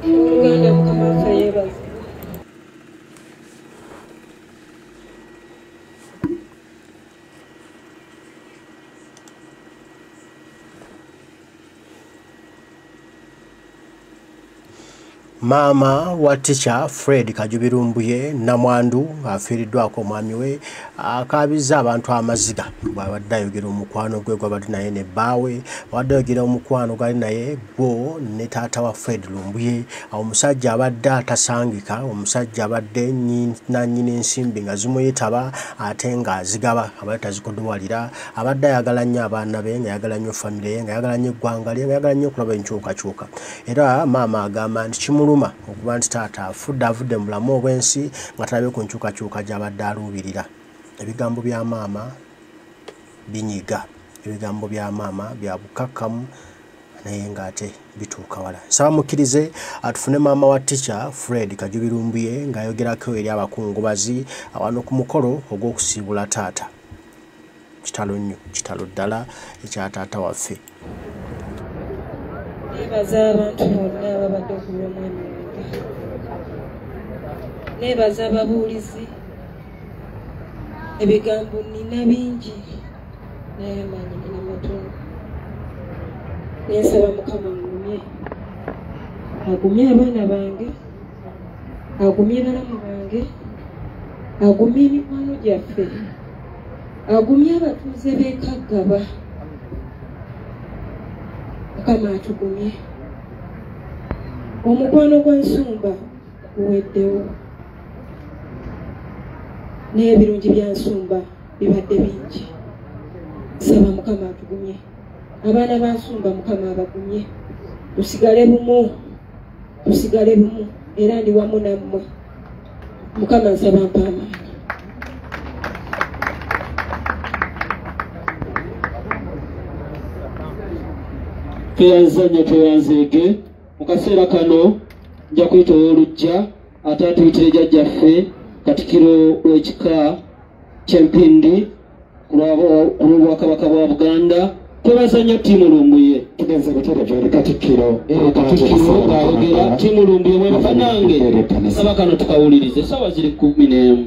Oluganda Mukama waffe yeebazibwe. Maama wa teacher Fred Kajubi Lumbuye namwandu afiiriddwako omwami we akaabizza abantu amaziga bw'abadde ayogera omukwano gwe gw'abadde naye ne bbaawe, bw'abadde ayogera omukwano gw'ali naye gwo ne taata wa Fred Lumbuye. Omusajja abadde atasangika, omusajja abadde nannyini ensimbi nga zimuyitaba ate ng'azigaba, abadde tazikodowalira, abadde ayagala nnyo abaana be, ng'ayagala nnyo famire ye, ng'ayagala nnyo eggwanga lye, ng'ayagala nnyo okulaba enkyukakyuka. Era maama agamba nti kimuluma okuba nti taata afudde avudde mu bulamu obw'ensi nga talabye ku nkyukakyuka gy'abadde aluubirira. Ebigambo bya maama binyiga, ebigambo bya maama bya bukakkamu naye ng'ate bituuka wala. Nsaba mukkirize atufune maama wa teacher Fred Kajubi Lumbuye ng'ayogerako eri abakungubazi wano ku mukolo ogw'okusiibula taata. Kitalo nnyo, kitalo ddala ekya taata waffe. Neebaza abantu bonna ababadde okulwa omwami wange. Neebaza ababuulizi. Ebigambo nnina bingi naye amaanyi nina matono. Nensaba Mukama angumye, agumye abaana bange, agumye balamu bange, agumye emikwano gyaffe, agumye abatuuze b'e Kaggaba. Mukama atugumye. Omukwano gwa Nsumba guweddewo, n'ebirungi bya Nsumba bibadde bingi. Nsaba Mukama atugumye. Abaana ba Nsumba Mukama abagumye. Tusigale bumu, tusigale bumu, era ndi wamu nammwe. Mukama nsaba mpa amaanyi. Tweyanza nnyo, tweyanzeege. Mu kaseera kano nja kuyita ow'oluggya ate atuyitire jjajjaffe Katikkiro w'ekika ky'Empindi ku lw'Obwakabaka bwa Buganda. Twebaza nnyo ttiimu Lumbuye. Tugenze butereevu eri Katikkiro. Katikkiro ng'ayogera ttiimu Lumbuye mwebaka nange. Nsaba kano tukawulirize. Essaawa ziri 11.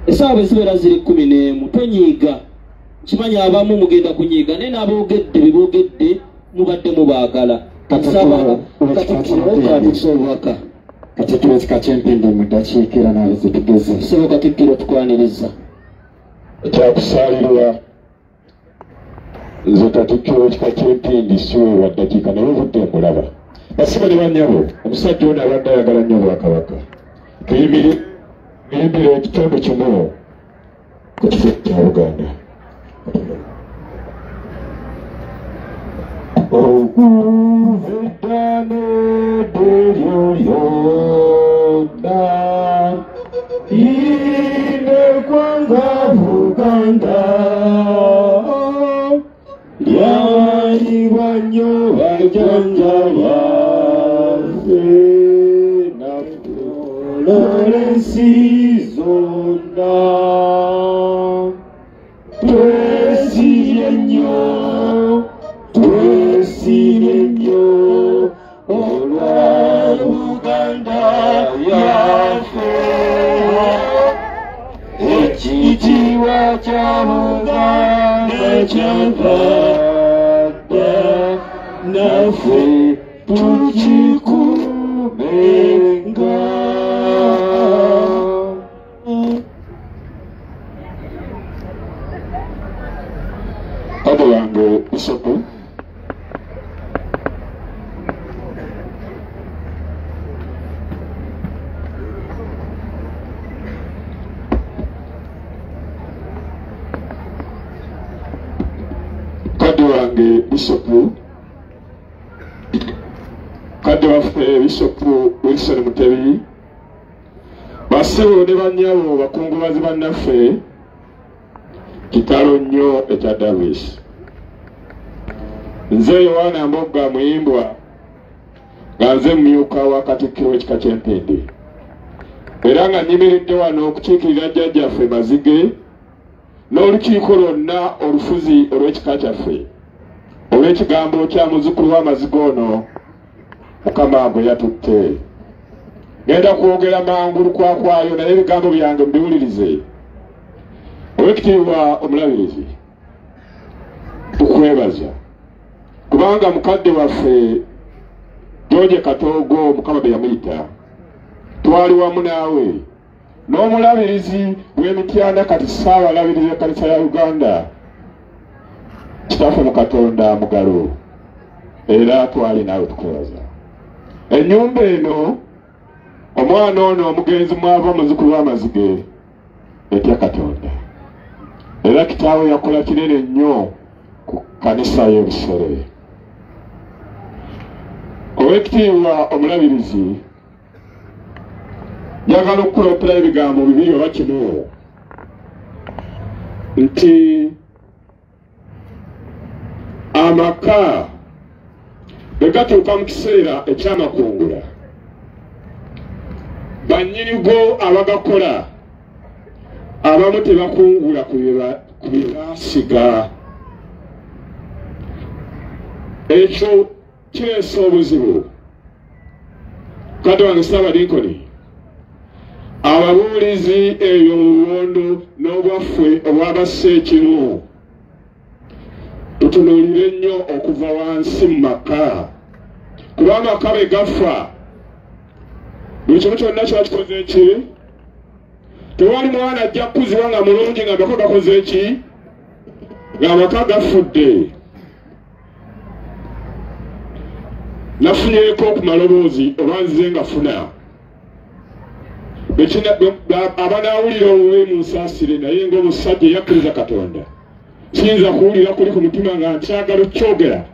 Essaawa bwe zibeera ziri 11 tonyiiga. Nkimanyi abamu mugenda kunyiiga naye n'aboogedde bye boogedde mubadde mubaagala. Nsaba Katikkiro katuuse obubaka. Katikkiro w'ekika ky'Empindi mu ddakiika era naawe zitugeze. Ssebo Katikkiro tukwaniriza. Ekyakusaalirwa nze Katikkiro w'ekika ky'Empindi siweewa ddakiika naye obudde mbulaba. Basibe ne bannyabo, omusajja ono abadde ayagala nnyo Obwakabaka. Tuyimbire ekitundu kimu ku kifo kya Buganda. Okuva edda n'edda eryo lyonna, lino eggwanga Buganda, lyamanyibwa nnyo bajjajja baffe, nattoloola ensi zonna. Twesiimye nnyo, twesiimye nnyo olwa Buganda yaffe. Ekitiibwa kya Buganda kyava dda, naffe tukikuumenga. Kadde wange Bisopu, kadde wange Bisopu, kadde waffe Bisopu Wilson Mutebi, bassebo ne bannyabo bakungubazi bannaffe, kitalo nnyo ekya Davis. Nze Yowaana Mbogga Muyimbwa nga nze mumyuka wa Katikkiro w'ekika ky'Empindi, era nga nnyimiridde wano okukiikirira jjajjaffe Mazige n'olukiiko lwonna olufuzi olw'ekika kyaffe. Olw'ekigambo kya muzzukulu w'amaziga ono Mukama gwe yatutte. Ngenda kwogera mangu lukwakwayo, naye ebigambo byange mbiwulirize. Owekitiibwa omulabirizi, tukwebaza kubanga mukadde waffe George Katoogo Mukama bwe yamuyita twali wamu naawe n'omulabirizi w'Emityana, kati ssaabalabirizi w'ekkanisa ya Uganda kitaffe mu Katonda Mugalo, era twali naawe tukwebaza. Ennyumba eno omwana ono omugenzi mwava muzzukulu w'amazige etya Katonda, era kitaawe yakola kinene nnyo ku kkanisa y'Ebusere. Owekitiibwa omulabirizi, njagala okukuloopera ebigambo bibiri oba kimu nti amaka bwe gatuuka mu kiseera ekyamakungula, bannyinigo abagakola abamu tebakungula ku bye baasiga. Ekyo kireese obuzibu. Kadde wange Ssaabadinkoni, ababuulizi eyo mu bubondo n'obwaffe obwabassa ekimu tutunuulire nnyo okuva wansi mu maka, kuba amaka bwe gafa buli kimu kyonna kiba kikoze eki? Tewali mwana ajja kukuzibwa nga mulungi nga amaka gakoze eki? Ng'amaka gafudde. Nafunyeeko ku maloboozi oba nzize nga funa abanaawulira obubi munsaasire, naye ng'omusajja eyakkiriza Katonda kiyinza kuwulira kuli ku mutima nga nkyagala okukyogera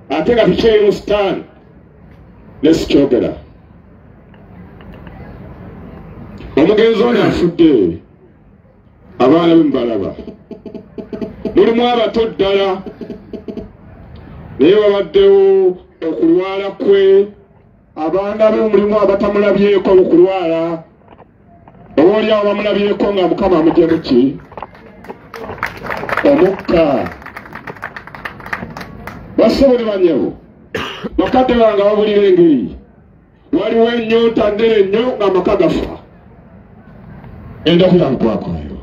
ate nga tukyerimu sitaani ne sikyogera. Omugenzi ono afudde, abaana be mubalaba, mulimu abato ddala, naye babaddewo okulwala kwe, abaana be mulimu abatamulabyeko mu kulwala, oba oli awo bamulabyeko nga Mukama amugyemu ki? Omukka. Basobole bannyabo, bakadde bange ababulira engeri, waliwo ennyonta nnene nnyo ng'amaka gafa. Enda kuyankwakoyo.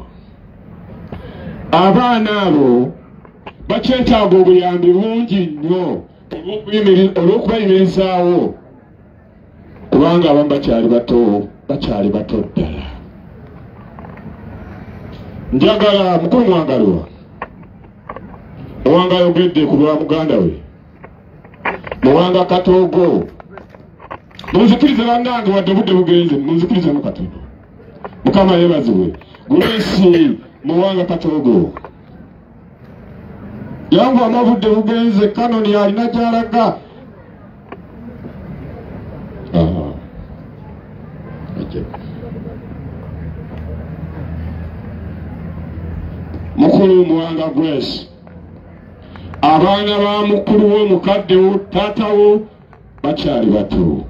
Abaana abo bakyetaaga obuyambi bungi nnyo olw'okubayimirizaawo, kubanga abamu bakyali bato, bakyali bato ddala. Njagala mukulu Mwangalwa, Muwanga ayogedde ku lwa muganda we Muwanga Katoogo. Munzikirize bannange, wadde obudde bugenze, munzikirizemu katono. Mukama yeebazibwe. Grace Muwanga Katoogo, yangu amabudde bugenze, kanoni alina gy'alaga. Mukulu Muwanga Grace, abaana ba mukulu wo, mukadde wo, taata wo bakyali bato.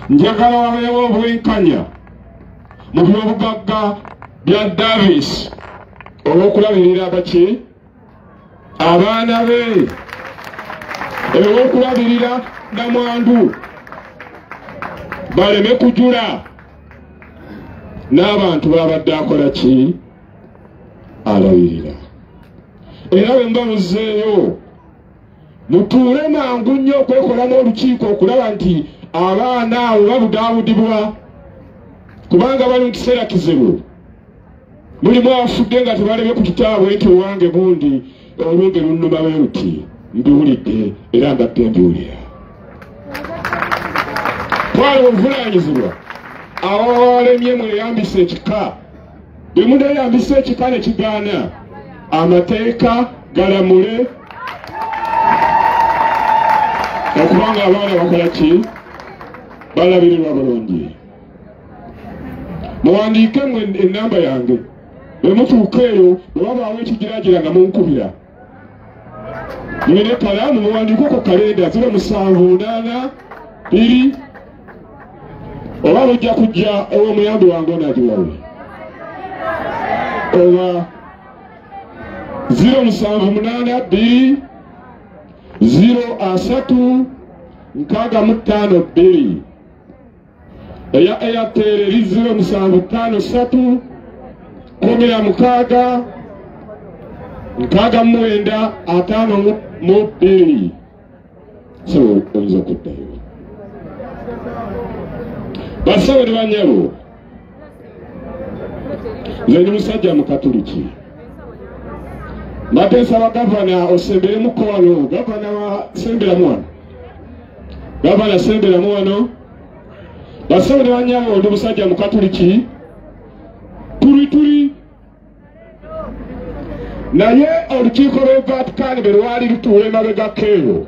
Njagala wabeewo obwenkanya mu byobugagga bya Davis olw'okulabirira baki abaana be, olw'okulabirira namwandu baleme kujula n'abantu babadde akola ki? Alabirira. Era bwe muba muzzeeyo mutuule mangu nnyo okwekolamu olukiiko okulaba nti abaana abo babudaabudibwa, kubanga bali mu kiseera kizibu. Mulimu abafudde nga tebalebye ku kitaabwe nti owange gundi olumbe lunnuma bwe luti, mbiwulidde era mbadde mbiwulira. Twala obuvunaanyizibwa, abawalemye mweyambisa ekika, bwe muneeyambisa ekika ne kigaana, amateeka galamule okubanga abaana bakola ki? Balabirirwa bulungi. Muwandiike ennamba yange, bwe mutuuka eyo bwe wabaawo ekigiragira nga munkubira. Mulina ekkalaamu, muwandiikeko kalenda 07 8 2 oba mujja kujja ow'omuyambi wange ono agiwawe, oba 078 2 0 3 65 2. Eya Airtel eri 0753 16 69 52. So oyinza okuddayo. Bassebo ne bannyabo, nze ndi musajja mukatuliki. Mbadde nsaba gavana osemberemuko wano. Gavana wa semberamu wano, gavana semberamu wano. Bassebo ne bannyabo, ndi musajja mukatuliki tuli naye olukiiko lw'e Vatican bwe lwali lutuula emabegako eyo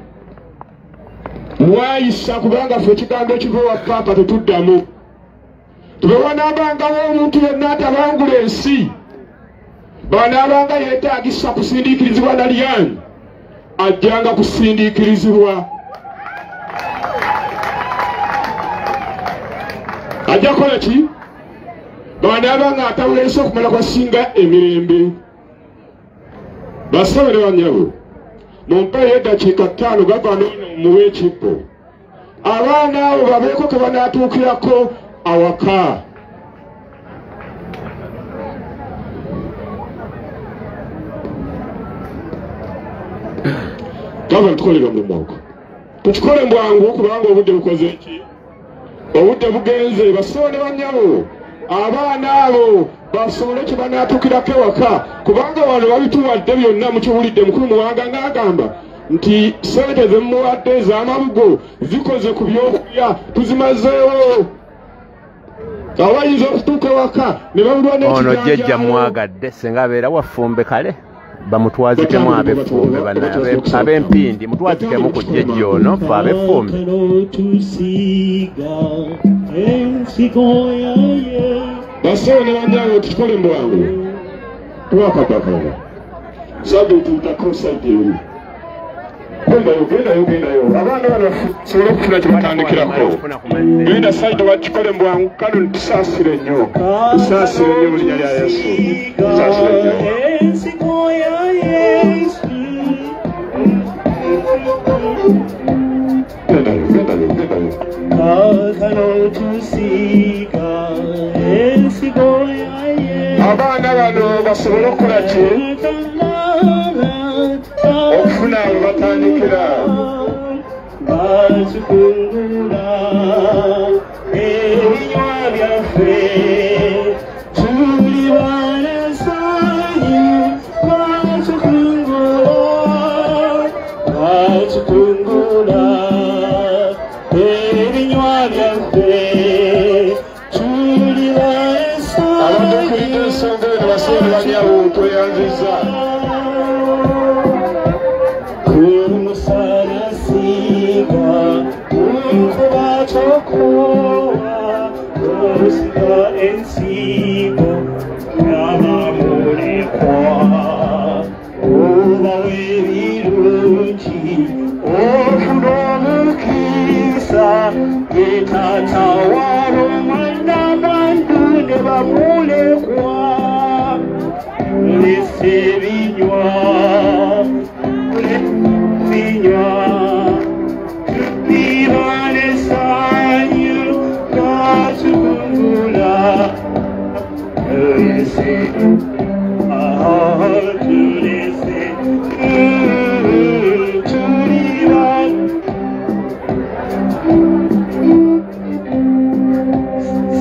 lwayisa, kubanga ffe ekigambo ekiva ewa Paapa tetuddamu. Tube wanaabangawo omuntu yenna atabangula ensi, bw'anaabanga yeetaagisa kusindiikirizibwa na lyanyi, ajjanga kusindiikirizibwa. Ajja kukola ki? Bw'anaabanga atabula ensi okumala kwasinga emirembe. Bassebo ne bannyabo, mumpeeyo eddakiika 5 gavana ono muwe ekibbo. Abaana abo babeeko ke banaatuukirako awaka. Gavana tukolere omulimu ogwo, tukikole mu bwangu kubanga obudde bukoze ki? Obudde bugenze. Bassebo ne bannyabo, abaana abo basobole kye banaatuukirako ewaka, kubanga wano babituwadde byonna. Mukiwulidde mukulu Muwanga ng'agamba nti ssente ze mmuwadde ez'amabugo zikoze ku byokulya, tuzimazeewo. Abayinza okutuuka ewaka ne babulwa Ono jjajja n'ekijanjaalo. mwagadde singa abeera wafumbe kale bamutwazikemu ab'effumbe bannaye ab'empindi mutwazikemu ku jjajja ono ffe ab'effumbe. Tusiga ensigo ya Yesu. Bassebo ne bannyabo, tukikole mu bwangu. Tuwakaddakalala sabiiti ntako sayidi eri. Gendayo, gendayo, gendayo. Abaana bano basobole okufuna kye batandikirako. Genda sayidi wakikole mu bwangu. Kano tusaasire nnyo, tusaasire nnyo mu linnya lya Yesu, tusaasire nnyo. Ensigo ya Yesu. Gendayo, gendayo, gendayo. Kaakano tusiga ensigo ya Yesu. Abaana bano basobole okukola ki? Okufuna we batandikira. Batukungula ebinywa byaffe, tuli balesanyu. Batukungula, batukungula ebinywa byaffe, tuli balesanyu. Abaduukiridde ensonga eno, bassebo ne bannyabo, tweyanzizza. Kumusalasiga nkuba tokowa osiga ensigo y'abamulekwa, oba w'ebirungi ofuna omukisa ye taata w'abomwana bantu ne bamulekwa. Lese ebinywa, binywa, tubibalesanyu gatukungula. Tulese, tulese, tuliba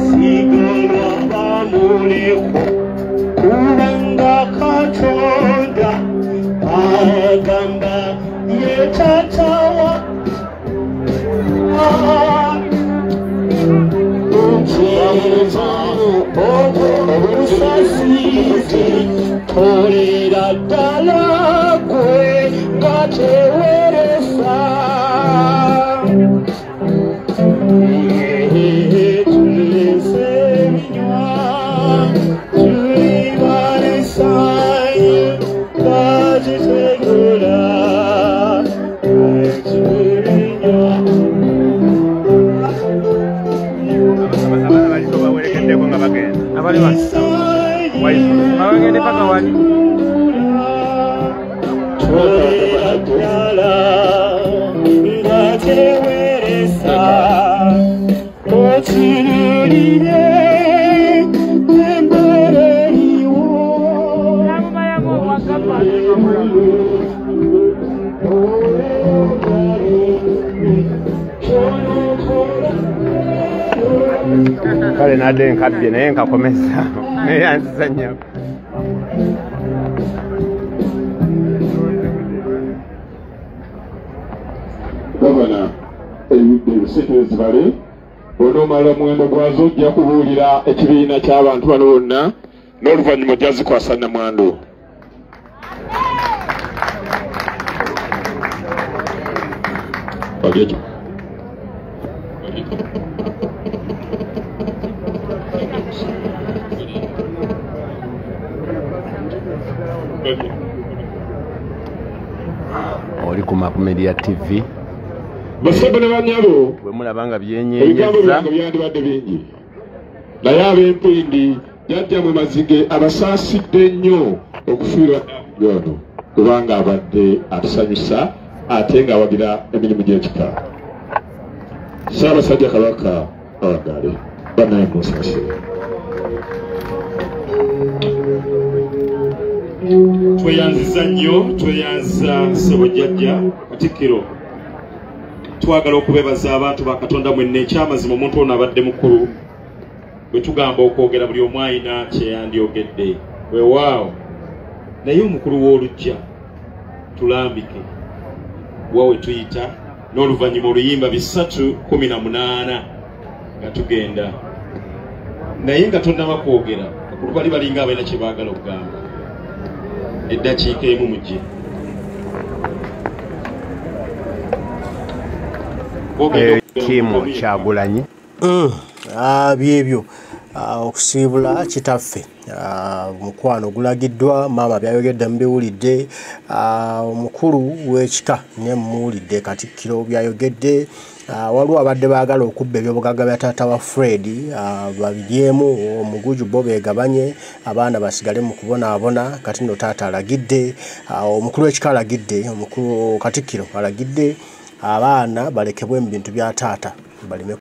sigala bamulekwa, kubanga Katonda agamba ye taata wa obusasizi. Tolera ddala gwe nga teweresa. Tulese ebinywa, tuli balesanyu bagitegula ekibinywa. Abaana baliko bawerekeddeko nga bagenda. Abali wano bagende paka wali. Tolera ddala. Kale nadde nkabbye naye nkakomeza naye anziza nnyo. Gavana ebisente zibale bw'onoomala omuwendo gwazo ojja kubuulira ekibiina ky'abantu bano bonna n'oluvannyuma ojja zikwasa nnamwandu. Oli ku Map Media TV. Basebo ne bannyabo bwe mulaba nga ebigambo byenyenyeza byange byandibadde bingi, naye ab'empindi jjajja mu mazige abasaasidde nnyo okufiirwa ono kubanga abadde atusanyusa ate ng'awagira emirimu gy'ekika. Ssaabasajja Kabaka awangaale, bannaye munsaasire. Tweyanziza nnyo, tweyanza ssebo jjajja Katikkiro. Twagala okubebaza abantu ba Katonda mwenna. Ekyamazima omuntu ono abadde mukulu, bwe tugamba okwogera buli omu ayina kyeyandyogedde, weewaawo. Naye omukulu w'oluggya tulambike wa we tuyita n'oluvannyuma oluyimba 318 nga tugenda, naye nga tonnaba kwogera bakulu bali balinga abalina kye baagala okugamba. Eddakiika emu mujje. Kimu Kyagulanyi. Byebyo okusiibula kitaffe. Omukwano gulagiddwa, maama byayogedde mubiwulidde, omukulu w'ekika ne mumuwulidde, Katikkiro byayogedde. Waliwo abadde baagala okubba ebyobugagga bya taata wa Fred, babiryemu omuguju bo beegabanye, abaana basigale mu kubonaabona. Kati nno taata alagidde, omukulu w'ekika alagidde, omukulu Katikkiro alagidde abaana balekebwe mu bintu bya taata baleme.